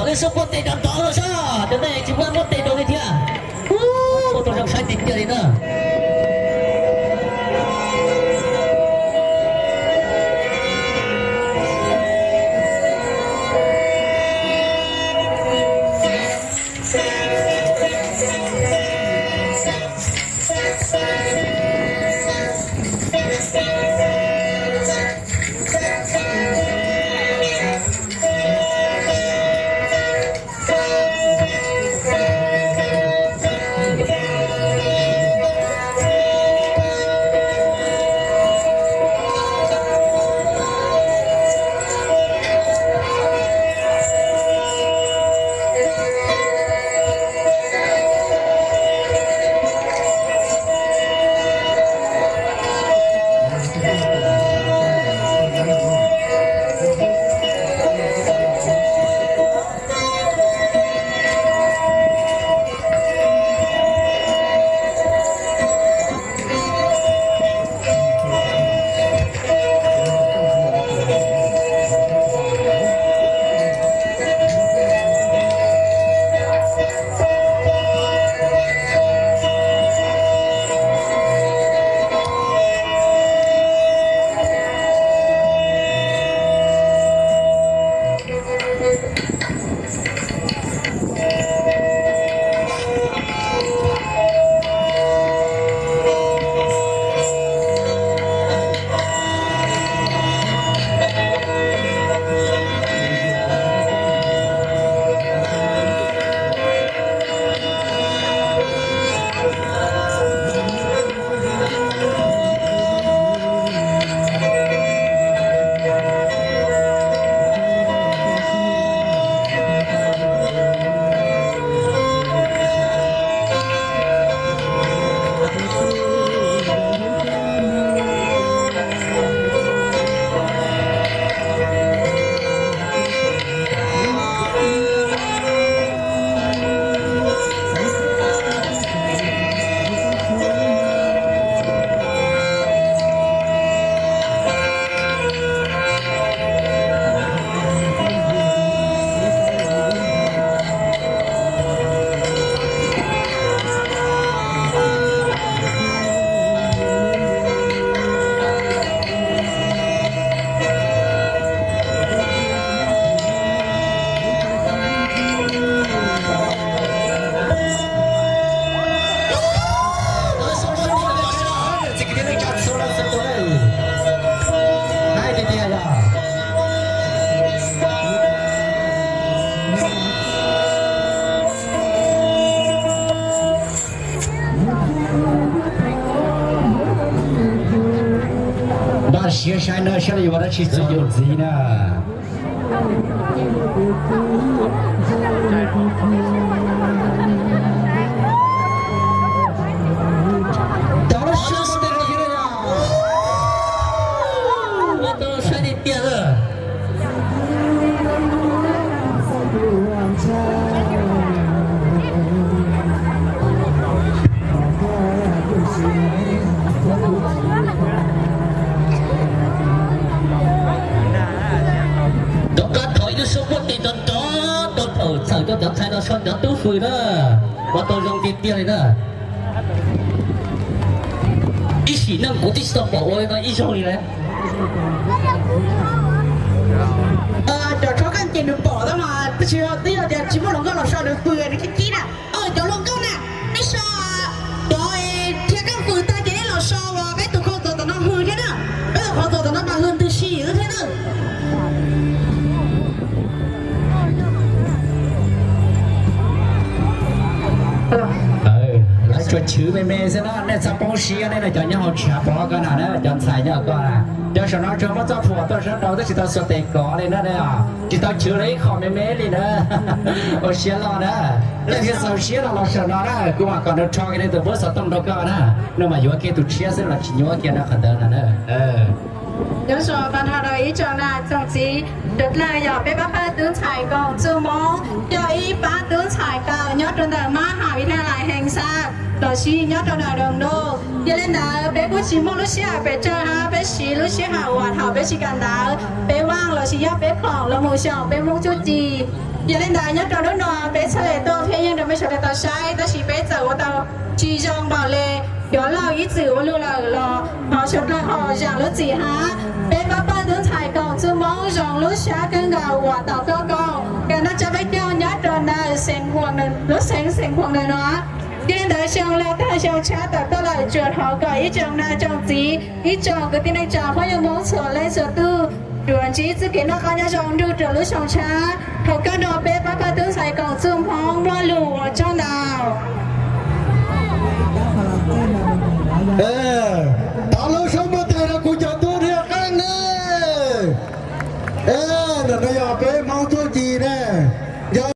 Tus xub puag tes rau tod los soj, tus nej tsis muaj muab tes rau li thiab. Ua rau zoo saib tiag tiag li na. Npaj siab saib na, saib li yuav dab tsi txog yus ntxiv na. Cov lub siab tes rau yus na. Ua tau saib tiag tiag lawm. Rov qab thov ib lub suab quaj tes nrov nrov rau thaum txawm rau cov ntxhais no so cov tub fws na. Ua tau zoo tiag tiag li na. Ib sim neej kuv twb tsis tau pom ua li no ib zaug li lawm. Cov tshuab koj ces nws pom tau mas tab sis twb yog tias tsis muaj hluas nkauj los so nws fws nws kib kib na. Cov hluas nkauj na, nej so, cov dhia koj fws tag ces nej los so uas peb tus qhov tuam tom no hws thiab na. Peb tus qhov tuam tom no mas hws ntws si thiab na. Lawv tsuas chwv me me xwb na, nej txhob poob siab, nej cov nyob hauv tshaj pov koj na, cov ntxhais nyob koj na. Cov saum no tsuas muab txoj phuam tuaj sab nraud twb tsis tau xuas tes kov li na, tsis tau chwv li ib qho me me li na. Ua siab loj na, leej twg xav siab los los saum no na, kuv mam kom nws rho kiag nws tus npawb xov tooj rau koj na, nws mam yuav kiag tus tshiab xwb los tsis nyuaj kiag na qhov ntawd na. Nyob zoo tag nrho rau ib tsoom niam tsoom txiv, rau dlawg yog peb pab pawg tub ntxhais Koom Txuj Hmoob, yog ib pab tub ntxhais tau nyob rau ntawm mab has vib thaj lais Hees Xaj lossis nyob rau ntawm Doos Ntuj. Yog li ntawd peb kuj tsis muaj lub sij hawm pes tsawg hab, peb siv lub sij hawm uas thaum peb tsis kawm ntawv, peb vaaj lossis yog peb pom los mus xyaum peb Hmoob txuj ci. Yog li ntawd nyob rau hnub no peb txhaj le tuaj thiab yeej rau peb sawv daws tau saib, tab sis peb txawm ua tau tsis zoo npaum li cov laug ib txwm ua lug lawm los thov sawv daws ho zam lub txim hab. Peb pab pawg tub ntxhais koom txuj Hmoob zoo lub sab kawg nkaus uas tau tuaj koom kag noj tsa peb caug nyob rau ntawm lub xeev Xeem Khuam ntawm no. Yog li ntawd xyoo laug tag xyoo tshab tawm tuaj lawm, tsuas thov kom ib tsoom niam tsoom txiv, ib tsoom kwv tij neej tsa phooj ywg Hmoob txhua leej txhua tug tsuas ntsib txuj kev noj qab nyob zoo nrug rau lub xyoo tshab. Thaum kawg no peb pab pawg tub ntxhais koom txuj Hmoob mloog lus ua tsaug ntau. Thov lub suab muab tes rau kuv cov tub thiab qeej ne. Ntawm no yog peb Hmoob txuj ci ne, yog